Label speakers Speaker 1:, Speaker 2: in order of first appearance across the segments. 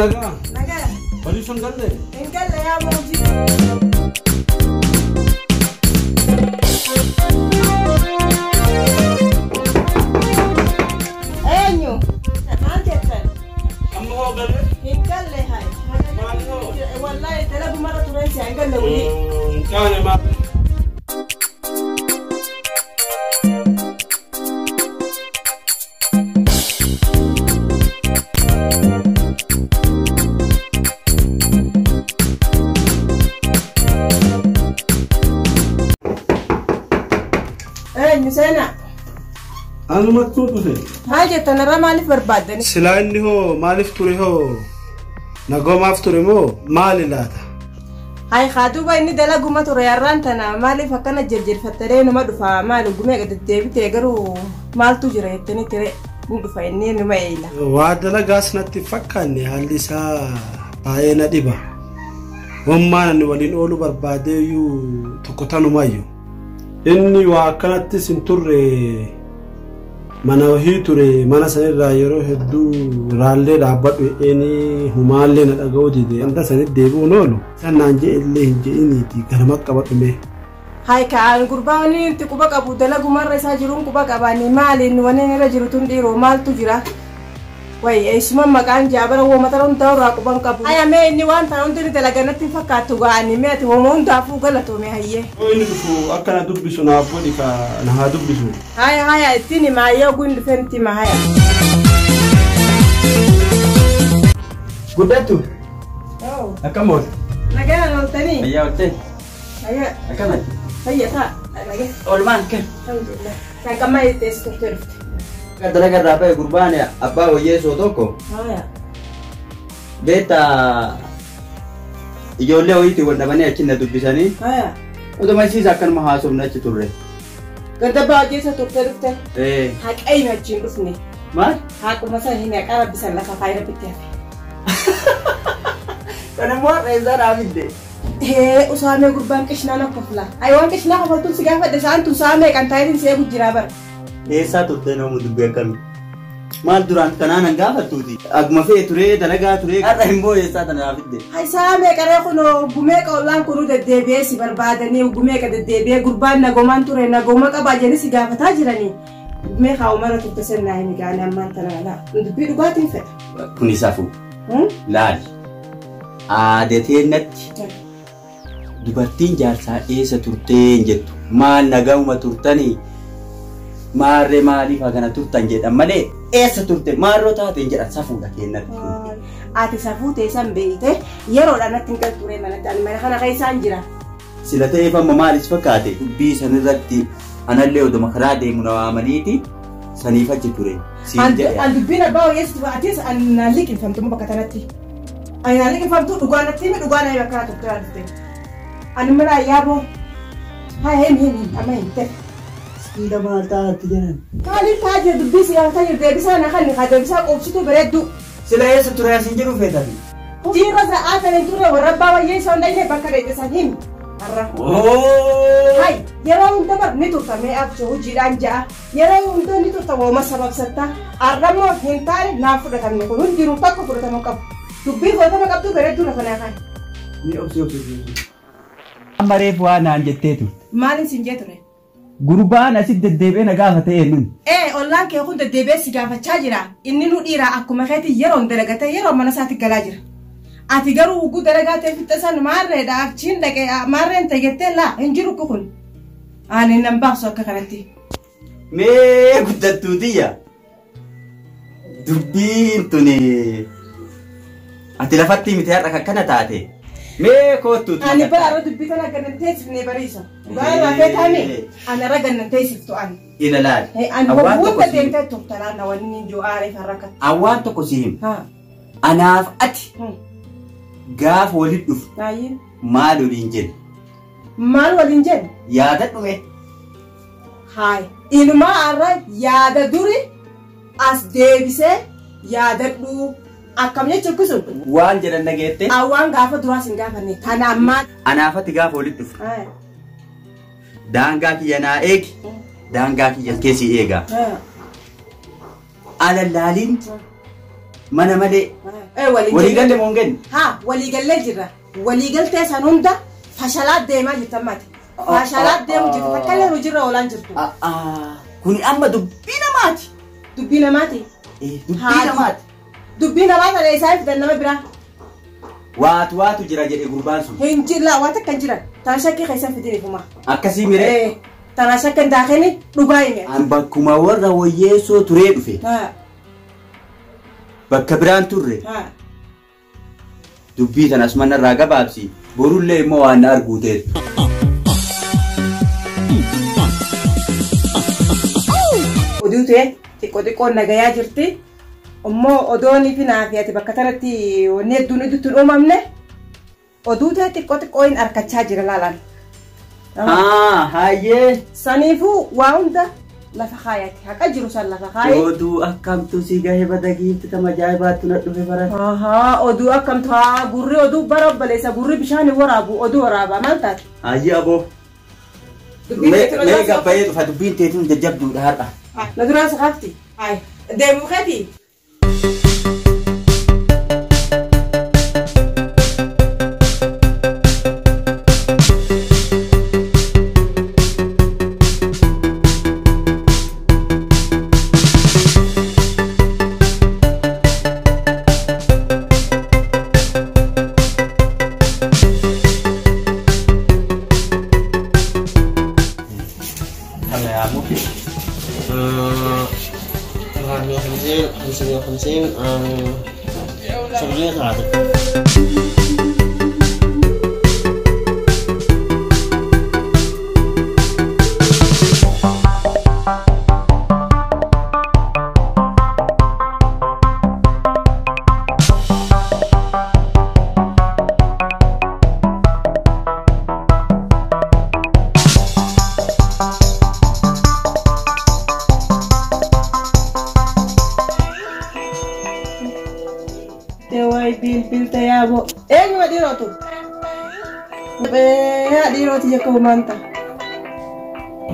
Speaker 1: Nagaa.
Speaker 2: Nagaa.
Speaker 1: Bariisuun galle.
Speaker 2: Hin galle yaa mootii. Eenyu? Maal jettan?
Speaker 1: Amma hoo galle?
Speaker 2: Hin galle hayi.
Speaker 1: Maal hoo?
Speaker 2: Wallahi dalagumarra tureen si hin galle wuli.
Speaker 1: Hin kaane maal?
Speaker 2: Eenyu seenaa?
Speaker 1: Anumattuu dhufe.
Speaker 2: Maal jettan irra maaliif barbaaddani?
Speaker 1: Silaa inni hoo maaliif ture hoo? Nagoomaaf ture moo maali laata?
Speaker 2: Hayi haa duuba inni dalaguma ture har'aan tana maaliif akkana jirjirfattee numa dhufa maali gumee deddeebitee garuu maaltu jira jettanii ture ni dhufa inni numa eeyila.
Speaker 1: Waa dalagaas natti hin fakkaanne haalli isaa baay'ee na dhiba. Wammaan ani waliin ooluu barbaadeeyyuu tokko tanumayyuu. Inni waa akkanattis hin turre mana wahii ture mana sanirraa yeroo hedduu raallee dhaabbadhu jedheeni humaallee na dhaga'uu dide wanta sanitti deebi'uun oolu. San naan je'e illee hin je'iniiti ganama qabadhu mee.
Speaker 2: Hayi kaan gurbaa wanni nuti quba qabu dalagumarra isaa jiruun quba qabaani maaliin wanni irra jiru tun dhiiroo maaltu jira? Wayi eessuma maqaan jaabara woomata hundaa irraa quban qabu. Haya mee inni waan tana hundi ni dalaga natti hin fakkaattu ga'anii mee ati hooma hundaafuu galatoome hayyee.
Speaker 1: Yoo inni dhufu akka na dubbisu naaf godhi ka na haa dubbisu.
Speaker 2: Haya haya ittiin hima hayyee oguu inni dhufee nutti hima haya.
Speaker 3: Guddattu.
Speaker 2: Oo.
Speaker 3: Akkam oolte?
Speaker 2: Nagaan ooltanii?
Speaker 3: Fayyaa oolte?
Speaker 2: Fayyaa.
Speaker 3: Akkam ati?
Speaker 2: Fayyaa ta'a. Nagaa.
Speaker 3: Oolmaan akkam?
Speaker 2: Alhamdulillah. Kan qammaa jettee turtee dhufte.
Speaker 3: Dalaga irraa ba'e gurbaan abbaa wayyeessoo tokko.
Speaker 2: Haya.
Speaker 3: Beektaa ijoollee wayiitiin wal dhabanii achi na dubbisanii.
Speaker 2: Haya.
Speaker 3: Utuma isiis akkanuma haasofne achi turre.
Speaker 2: Ganda abbaa wayyeessoo turtee dhufte.
Speaker 3: Ee.
Speaker 2: Haqa himi achi hin dhufne.
Speaker 3: Maal?
Speaker 2: Haquma sana himi haqa rabbi san lafa faayira bitti hafe.
Speaker 3: Kana immoo har'a eessaa dhaabidde?
Speaker 2: Hee usaamee gurbaan qishnaa na kofla. Ayi waan qishnaa kofaltuun si gaafadhe sa'aan tun sa'aa meeqan taayitiin si eegu jiraa bara.
Speaker 3: Eessaa turtee noomu dubbii akkamii? Maal duraan kanaan an gaafattuuti? Akkuma fe'e turee dalagaa turee har'a immoo eessaa tana dhaabidde?
Speaker 2: Hayi sa'aa meeqa ree kunoo gumee ollaan kunuu deddeebi'ee si barbaadanii gumee ka deddeebi'ee gurbaan nagomaan ture nagooma qabaa jedhanii si gaafataa jiranii. Gumee kaa'umara turte sennaa himi gaanii ammaan tana laa. Dubbii dhugaatiin fedha.
Speaker 3: Kuni safuu. Laali. Aadatee natti dubartiin jaarsaa eessa turtee hin jettu. Maal nagahuma turtanii? Maarree maaliif hagana turtan jedhan malee eessa turte maarroo taate hin jedhan safuudha kennatti.
Speaker 2: Ati safuu teessan beeyte yeroodhaan natti hin galtu ree manatti ani mana kana keessaan jira.
Speaker 3: Sila ta'eef amma maalis fakkaate dubbii sanirratti anallee oduma karaa deemu na waamaniiti saniif achi ture. Siin jedhe.
Speaker 2: An dubbiin abbaa wayyeessitu atis an naan liqimfamtu bakka tanatti. Ani naan liqimfamtu dhugaa natti himi dhugaa na himi akkana turte waan dhufte. Ani mana yaaboo. Haa himi himi amma himi ta'e.
Speaker 3: Siila maal taa'atti jedhan?
Speaker 2: Maaliif taa'aa jira dubbii si gaafataa jiru deebisaa na kan haa deebisaa qoobsituu bareedduu.
Speaker 3: Sila eessa ture asiin jedhu feetati?
Speaker 2: Hojiirra sa'aa kana hin turre warra abbaa wayyee isaan dhayne bakka dhayne san himi. Har'a. Hai yeroo hunda bar ni turta mee absoo hojiidhaan ja'a. Yeroo hunda ni turta wooma sababsatta. Har'a immoo hin taane naaf fudhatamne kun hundinuu tokko fudhatamuu qabu. Dubbii fudhatama qabdu bareedduu lafa naa kaa'e.
Speaker 3: Ni obsi obsi obsi. Amma reefu waa naan jettee turte.
Speaker 2: Maaliin siin jee ture?
Speaker 3: Gurbaan asitti deddeebi'ee na gaafate eenyuun?
Speaker 2: Ee ollaan kee kun deddeebi'ee si gaafachaa jira. Inni nu dhiira akkuma keetii yeroon dalagatee yeroo mana isaatti galaa jira. Ati garuu hogguu dalagaa ta'e fixxe san maarreedha achiin dhaqee maarreen ta'e jettee laa hin jiru kun. Ani nan baasu akka kanatti.
Speaker 3: Mee guddattuu tiyya. Dubbiin tuni ati lafatti miti har'a akkana taate. Mee kottu
Speaker 2: Ani bara irra dubbii tana gannan teessifnee bariisa. Dhugaa irraa feetaame ani irra gannan teessiftu ani.
Speaker 3: Ila laali.
Speaker 2: Ani
Speaker 3: Awwaan
Speaker 2: hunda
Speaker 3: tokko si
Speaker 2: deemtee turta laala wanni inni jiru aaree farra akkatti.
Speaker 3: Awwaan tokko si hima.
Speaker 2: Haa.
Speaker 3: Anaaf ati gaafa walitti dhufu
Speaker 2: Baay'ee.
Speaker 3: maal waliin jenna?
Speaker 2: Maal waliin jenna?
Speaker 3: Yaada dhume.
Speaker 2: Haay. Inumaa har'a yaada duri as deebisee yaadadhu. Akkam jechuun kusun?
Speaker 3: Waan jedhan dhageette?
Speaker 2: Awwaan gaafa duraas hin gaafanne. Kana ammaa.
Speaker 3: Anaaf ati gaafa walitti dhufu.
Speaker 2: Haay.
Speaker 3: Daangaa kiyya naa eegi. Daangaa kiyya keessi eega.
Speaker 2: Haay.
Speaker 3: Ala laaliin Mana malee. Walii galle moo hin genne?
Speaker 2: Haa walii gallee jirra. Walii galtee san hunda fashalaa deemaa jirta ammaati. Fashalaa deemu jirta takka illee hojiirra oolaan jirtu.
Speaker 3: Kuni amma dubbii namaati.
Speaker 2: Dubbii namaati?
Speaker 3: Dubbii namaati.
Speaker 2: Dubbii namaa kana isaa fidan nama biraa.
Speaker 3: Waatu jira jedhe gurbaan sun.
Speaker 2: Hin jira waan takka hin jiran. Tana shakkii keessa fidin ifuma.
Speaker 3: Akkasii miree.
Speaker 2: Tana shakka hin daakini dhugaa hime.
Speaker 3: An bakkuma warra wayyeessoo turee dhufe. Bakka biraan turre. Dubbii tana asuma narraa gabaabsi. Borullee immoo waan na arguu teessu.
Speaker 2: Oduu ta'e xiqqoo xiqqoon nagayaa jirti. Ammoo odoon fi naafi ati bakka tanatti wanni hedduun hedduutti hin uumamne oduu ta'e xiqqoo xiqqoo hin harkachaa jira laalaan.
Speaker 3: Hayyee.
Speaker 2: Saniifuu waa hunda lafa kaayati haqa jiru san lafa kaayi.
Speaker 3: Oduu akkamtu si gahe bada giifti tama ajaa'ibaattu na dhufe bara.
Speaker 2: Oduu akkamtu haa gurri oduu bara obboleessa gurri bishaan hin waraabu oduu waraabaa maal taate.
Speaker 3: Hayyee aboo. Mee gabbayee dhufa dubbiin teetuun jajjabduudha har'a.
Speaker 2: Na duraa si kaafti. Deemuu keeti.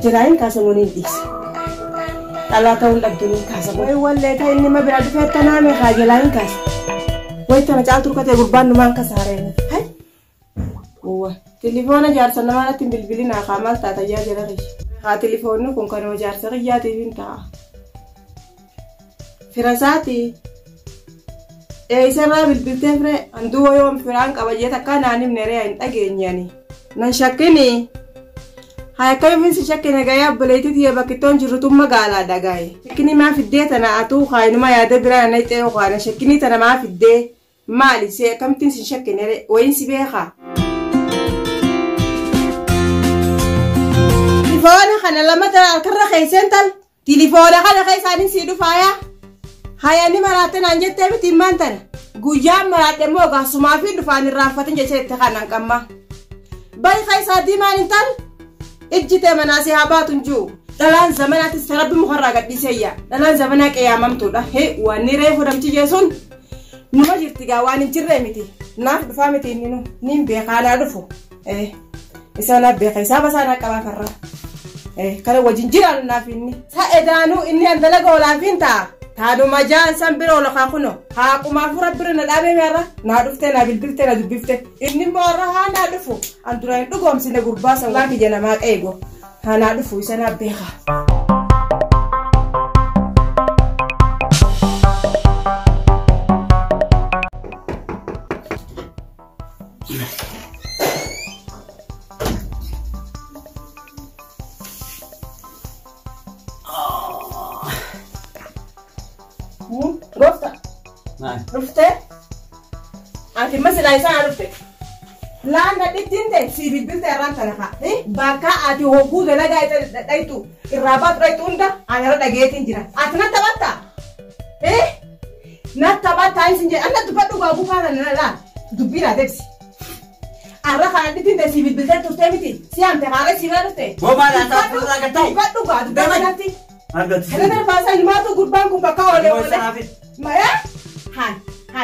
Speaker 2: Jirain kaasamuun hin dhiise. Dhalaa ta'uun dhabduun hin kaasamu. Wallee ta'e inni ma biraa dhufee akka naame haa jalaa hin kaasa. Wayi tana caaltu rukkatee gurbaan numaan kasaareen. Hai! Uwwa. Tilifoona jaarsa namaa natti hin bilbilinaa haa maal taata yaa jala kiyya. Haa tilifoonni kun kanuma jaarsa kiyyaatiif hin ta'a. Firasaati. Isarraa bilbiltee firee handuu yoom firaan qaba jee takkaa naan himne ree hin dhageenyani. Nan shakkini. Haa akkamiin si shakkine gayee obboleettii tiyya bakkittoon jirtu magaalaa dhagaye. Shakkini maa fiddee tana atuu kaayinuma yaada biraa na ixee hokaana shakkini tana maa fiddee maali see akkamittiin si shakkine wayin si beekaa. Tilifoona kana lama harkarra keesseen tal tilifoona kana keessaanin sii dhufaayaa. Hayani maraatte naan jettee miti himmaan tana guyyaan maraadhe immoo gaasumaa fi dhufaan irraanfatin jecha itti kanaan qamma. Bari keessaa diimaan hin tal. Ijjitee manaasee haa baatu hin jiru. Dhalaan zamanaatis rabbi mukarraa gadhiiseeyya. Dhalaan zamanaa qeeyyaamamtuudha. Hee wanni reefu damchi jeesuun numa jirti gaa waan hin jirree miti. Naaf dhufaa miti inni nu niin beekaa naa dhufu. Isa naaf beeka isaa basaa naa qabaa farra. Kana wajjin jiraanu naaf inni. Sa'e daanuu inni an dalaga olaaf hin ta'a. Taanuma jaan san bira ol kaa kuno. Haa qumaafuu rabbi na dhaabee meerra. Naa dhuftee naa bilbiltee na dubbifte. Inni immoo warra haa naa dhufu. An duraan hin dhugoomsine gurbaa san waan kiyya namaa qeego. Haa naa dhufu isa naa beeka. Gooftaa. Dhuftee? Ati masila isaa dhufte. Laan nadhittiin ta'e si bilbilte irraan tana kaa. Bakka ati hogguu dalagaa dhaytu irraa baatu dhaytu hunda ani irra dhageetiin jira. Ati na taphattaa? Na taphattaa isin jedhe anna dubbadhu gaa gufaa kana laal dubbii naa deebisi. Arra kana dhittiin ta'e si bilbiltee turtee miti si hamte kaaree si bira dhufte.
Speaker 3: Boomaa laataa fuulduraa gattaayi.
Speaker 2: Dubbadhu gaa dubbii natti. Kana darbaasaa himaatu gurbaan kun bakka oolee oolee. Maya? Han.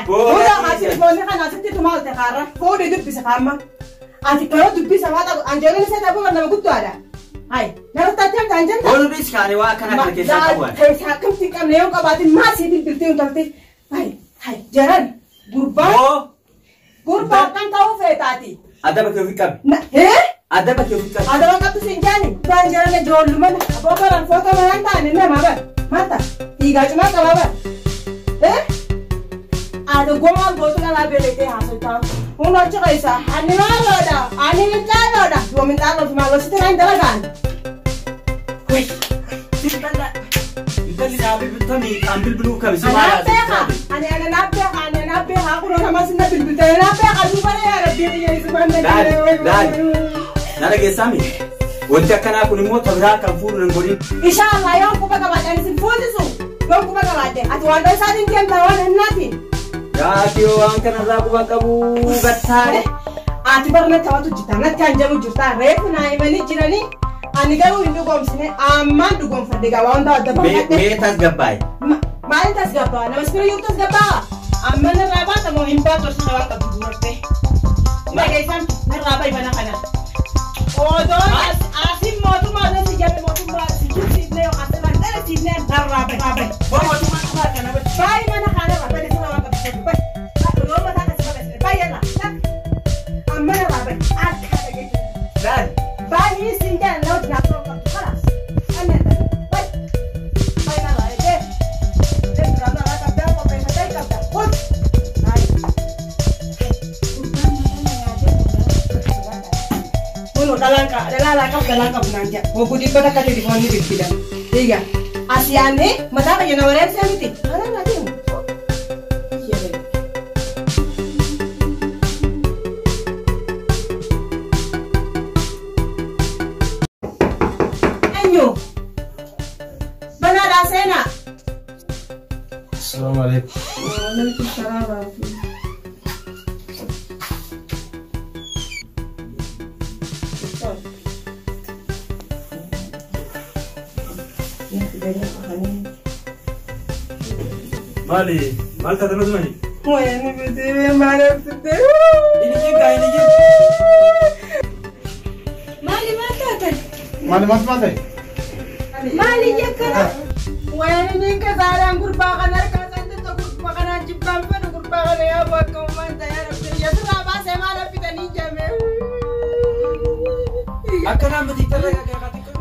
Speaker 2: Fuula asitti kana asitti tumaal ta'e kaarra fuudhee dubbisa kaama. Ati karoo dubbisa waa ta'u anjoolleen isaa ta'uu nama guddaadha. Hai narratti ati hamta anjanta.
Speaker 3: Ooluu dhiis kaane waa akkana kana keessaa qabu.
Speaker 2: Keessaa akkamti qabne yoo qabaatin maasii bilbiltee hin talte. Hai Hai jaran gurbaa. Gurbaa kan ta'uu feetaati.
Speaker 3: Adaba kee ofii qabi.
Speaker 2: Hee?
Speaker 3: Adaba kee ofii qabi.
Speaker 2: Adaba qabdu siin jaani. Gurbaan jaran ijoollumana. Aboo baran foota manaan taane nama bar. Mata dhiigaa cimaa qabaa bar. Hee? Ati gomaa gootu dhalaa beeletee haasoftaa. Kun achi keessa ani maaloodha ani minxaaloodha yoo minxaaloo fi maaloo sitti naan dalagaan.
Speaker 3: Intalli dhaabee bittamii kan bilbiluu qabi si maal
Speaker 2: haasoftaa. Ani ana naaf beeka ani naaf beeka kunoo nama sinna bilbiltee naaf beeka duuba yaa rabbii biyya isumaan na
Speaker 3: Laali laali na dhageessaa miti. Wanti akkanaa kun immoo tabiraa kan fuudhu nan godhin.
Speaker 2: Inshallah yoon quba qabaadhe ani sin fuudhisu yoon quba qabaadhe ati waan isaatiin deemta waan hannaatiin.
Speaker 3: Yaati waan kanarraa quba qabu gattaare.
Speaker 2: Ati barna taphatu jirta natti hanjamu jirta reefu naa himanii jiranii ani garuu hin dhugoomsine ammaan dhugoomfadhe gaa waan ta'u adda baafadhe.
Speaker 3: Mee tasgabbaa'e.
Speaker 2: Maaliin tasgabbaa'a nama sibira yoo tasgabbaa'a amma narraa baata moo hin baatu osoo waan qabdu dubartee. Dhageessaan narraa bahi mana kana. Odoo asiin mootummaa osoo si jabe mootummaa si jibsiifnee yookaan si dhalasiifnee narraa bahi.
Speaker 3: Mootummaa qabaa kana bahi.
Speaker 2: Bahi mana kanarraa bahi sirraa waan qabdu bahi. Yoo mataa kasi bahi bahi irraa. Amma narraa bahi akka dhageessu.
Speaker 3: Laali.
Speaker 2: Bahi siin jala na hojii naaf qabdu kalaas. Amma bahi. Bahi narraa eegee. Deem duraa narraa qabdaa qopheeffatee qabda. Kun. Kun dhalaan qabu dhalaan qabu naan jedha. Hogguu dhibba takka telefoonni bilbilan. Egaa as yaannee mataa fayyana wareebsee miti. Kanarraa deemu. Eenyu? Banaadhaa seenaa.
Speaker 1: Assalamu alaikum.
Speaker 2: Waalaikum salaam.
Speaker 1: Maali maal taate nuti mani?
Speaker 2: Wayani bitee maal ibsitee?
Speaker 3: Inni jinkaa inni jin.
Speaker 2: Maali maal taatan?
Speaker 1: Maali maal maal ta'e?
Speaker 2: Maali jekkana? Wayani ninka saaraan gurbaa kana harkaa isaan tokko gurbaa kanaan jibbaan fedhu gurbaa kana yaa bakka uumaan ta'ee rabbi yasirraa baasee maal bitanii jame.
Speaker 3: Akkanaan miti tarra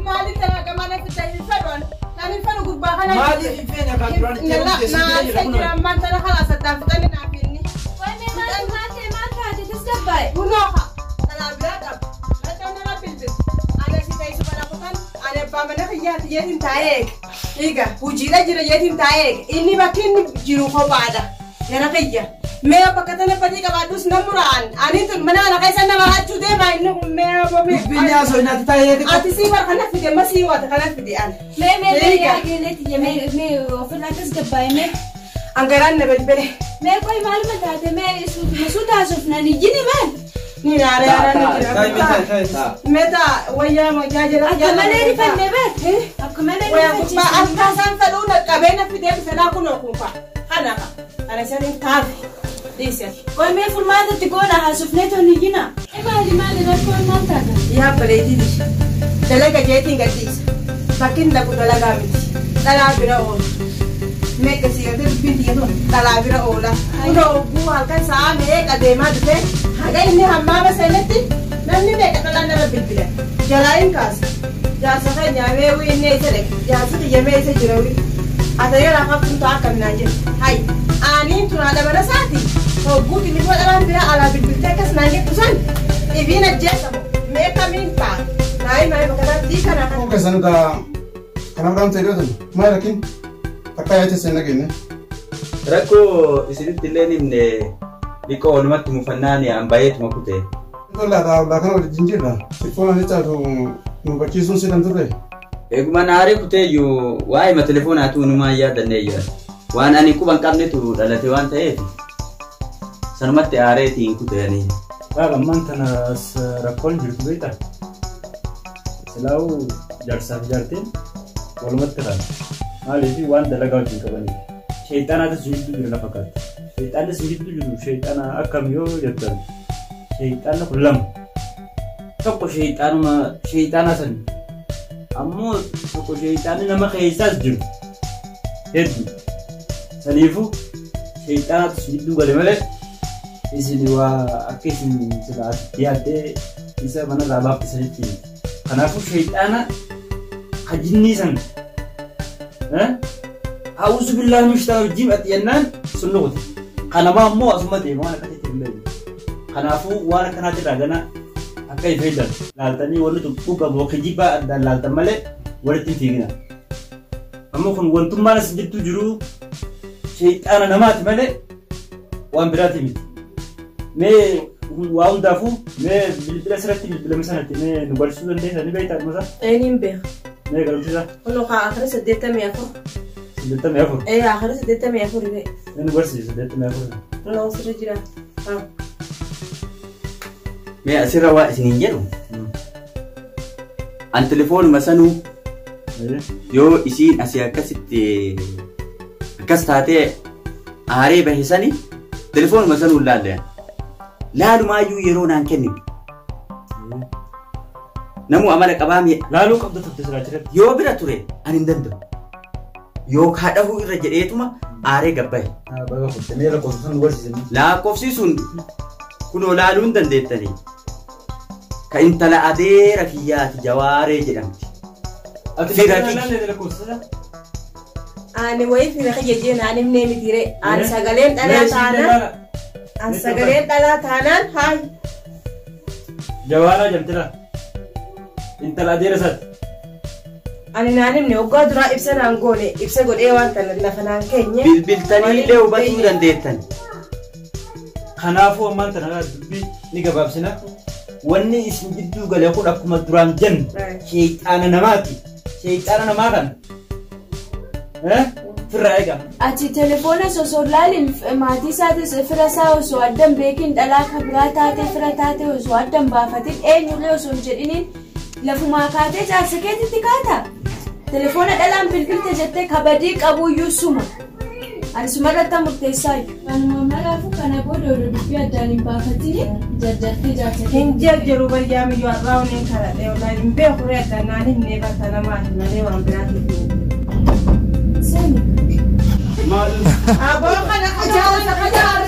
Speaker 2: Maali tarra mana fitanii fedhan? Ani fedhu gurbaa kana.
Speaker 3: Maaliif hin feene akka duraan itti
Speaker 2: yeroo teessee jira ammaan tana kalaas addaan fixanii naaf inni.
Speaker 4: Wanni maal maal maal taate tasgabbaa'e.
Speaker 2: Kunooha dhalaa biraa qaba. Dhaqaan nama bilbil. Ani si ta'isu mana kutan ani abbaa mana kiyyaati jeetiin taa'ee eega. Eega hojiirra jira jeetiin taa'ee eega. Inni bakki inni jiru kophaadha. Gara kiyya. Mee bakka tana badii qabaadhus na muraan. Ani tun mana ana keessa nama hachuu deema inni kun mee abomee.
Speaker 3: Dubbiin yaasoo nyaata taa'ee xiqqoo.
Speaker 2: Ati sii bar kana fide masii waata kana fide ani.
Speaker 4: Mee mee mee yaa geeleeti mee mee ofirraa tasgabbaa'e mee.
Speaker 2: Angaraan na bilbile.
Speaker 4: Mee qoy maaluma taate mee suuta haasofnaan iyyini maal?
Speaker 2: Ni naare naare jira. Meta wayyaa wayyaa jira.
Speaker 4: Akka malee rifannee bar. Akka malee
Speaker 2: rifachiisa. Akka isaan fedhuu na qabee na fidee bisanaa kunoo kunfa. Kanafa. Ana isaan taafe. Dhiise.
Speaker 4: Qoy mee furmaatatti goona haasofnee toon iyyina. Maali maali rakkoon maal taata?
Speaker 2: Yaa bareedini. Dalaga jeetiin gadhiisa. Bakki dhaqu dalagaa miti. Dhalaa bira oola. Meeqa si gartee dubbiin xiyya tun dhalaa bira oola. Kunoo ogguu halkan sa'a meeqa deemaa dhufe haga inni hammaama seenetti namni meeqa dhalaan nama bilbila. Jalaa hin kaasa. Jaarsa keenya mee inni isa dhaqe. Jaarsa kiyya mee isa jira wii. Ati yeroo haftuun ta'a akkam naan jedhe. Hayi aaniin tun haadha mana isaati. Hogguu xilifoo dhalaan bira alaa bilbiltee akkas naan jettu san dhibiin ajjeesamu mee kamiin ta'a. Naayi maayi bakka taatti kana kana.
Speaker 1: Oke sanuta kanaaf dhaamsa iddoo sana maal rakkin takka yaa'ite seen dhageenye.
Speaker 3: Rakkoo isinitti illee himne dhiqoo walumatti mufannaan an baay'eetuma kute.
Speaker 1: Tola ollaa kana wajjin jirra. Xiqqoon ani caatu nu hubachiisuun si turre.
Speaker 3: Eeguma naaree kuteeyyuu waa'ee telefoonaatuu numaan yaadannee jira. Waan ani quba hin qabnetu dhalate waan ta'eef sanumatti aareetiin kuteeni.
Speaker 5: Laala ammaan tana rakkoon jirtu beektaa? Silaa'uu jaarsaaf jaartiin walumatti ilaala. Maaliif waan dalagaa wajjin qabaniif. Sheexaanaatis hin jidduu jiru na fakkaata. Sheexaanis hin jidduu jiru sheexaana akkam yoo jettan sheexaanni kun lama. Tokko sheexaanuma sheexaana sani. Ammoo tokko sheexaanni nama keessaas jiru hedduu. Saniifuu Sheexaanatu si jidduu gale malee isin waa akka isin silaa asitti yaaddee isa manarraa baafte sanitti miti. Kanaafuu sheexaana ka jinnii san a'uuzu billaahi min shaytaani rajiim ati jennaan sun luqute. Kanamaa ammoo asuma deema waan akkasitti hin beekne. Kanaafuu waan akkanaatirraa gana akka hin fayyadamne laaltanii wanni tun dhugamoo kijibaa addaan laaltan malee walitti hin fiigina. Amma kun wantummaan as jidduu jiru sheexaana namaati malee waan biraati miti. Mee waa hundaafuu mee bilbila sirratti bilbilame sanatti mee nu barsiisuu dandeessaa ni beektaa dhuma isaa?
Speaker 2: Eenyuun beeka?
Speaker 5: Mee galumsiisaa?
Speaker 2: Kun kaa akira 84.
Speaker 5: 84.
Speaker 2: Ee akira 84 re.
Speaker 5: Mee nu barsiisi 84.
Speaker 2: Kunoo sirra jira.
Speaker 3: Mee asirra waa isiniin jedhu. An telefoonuma sanuu yoo isiin asii akkasitti akkas taatee aaree bahe sani telefoonuma sanuu hin laalle. Laalumaayyuu yeroo naan kennine. Namuu amala qabaa mi'a.
Speaker 5: Laaluu qabda turte silaa achirratti.
Speaker 3: Yoo bira ture ani hin danda'u. Yoo kaadhahuu irra jedheetuma aaree gabbaye.
Speaker 5: Baga kutte mee lakkoofsa sun nu barsiisi.
Speaker 3: Lakkoofsi sun kunoo laaluu hin dandeettanii. Ka intala adeera kiyyaati Jawaaree jedhamti.
Speaker 5: Ati
Speaker 3: Fira
Speaker 5: fira
Speaker 3: kiyya.
Speaker 5: kiyya lakkoofsa sana?
Speaker 2: Ani wayii fira kiyya jee naan himnee miti ree. Ani sagaleen dhalaa taanaan. Ani sagaleen dhalaa taanaan haay.
Speaker 5: Jawaaraa jamtila. Intala adeera isaati.
Speaker 2: Ani naan himne waggaa duraa ibsa naan goone ibsa godhee waan kana lafa naan keenye.
Speaker 3: Bilbiltanii illee hubachuu dandeettan.
Speaker 5: Kanaafuu ammaan tana dubbii ni gabaabsina. Wanni isin jidduu gale kun akkuma duraan jennu sheexaana namaati. Sheexaana namaa kana. Firraa eegaa.
Speaker 4: Ati telefoona osoo laalin maatii isaatis fira isaa osoo addan beekin dhalaa ka biraa taatee fira taatee osoo addan baafatin eenyullee osoo hin jedhiniin lafumaa kaatee jaarsa keetitti kaata. Telefoona dhalaan bilbilte jettee kabadii qabuyyuu suma. Ani sumarratti murteessaayu. Kanuma maraafuu kana booda oduu dubbii addaan hin baafatini jarjartee jaarsa
Speaker 2: Hin
Speaker 4: keetti.
Speaker 2: jarjaru baryaa miyyuu har'aa onneen kadhadhee wallaahi hin beeku ree adda naan himnee bakka namaati malee waan biraatiif.
Speaker 4: Sani.
Speaker 1: Maal
Speaker 2: Aboo kana kajaa'u kajaa'u.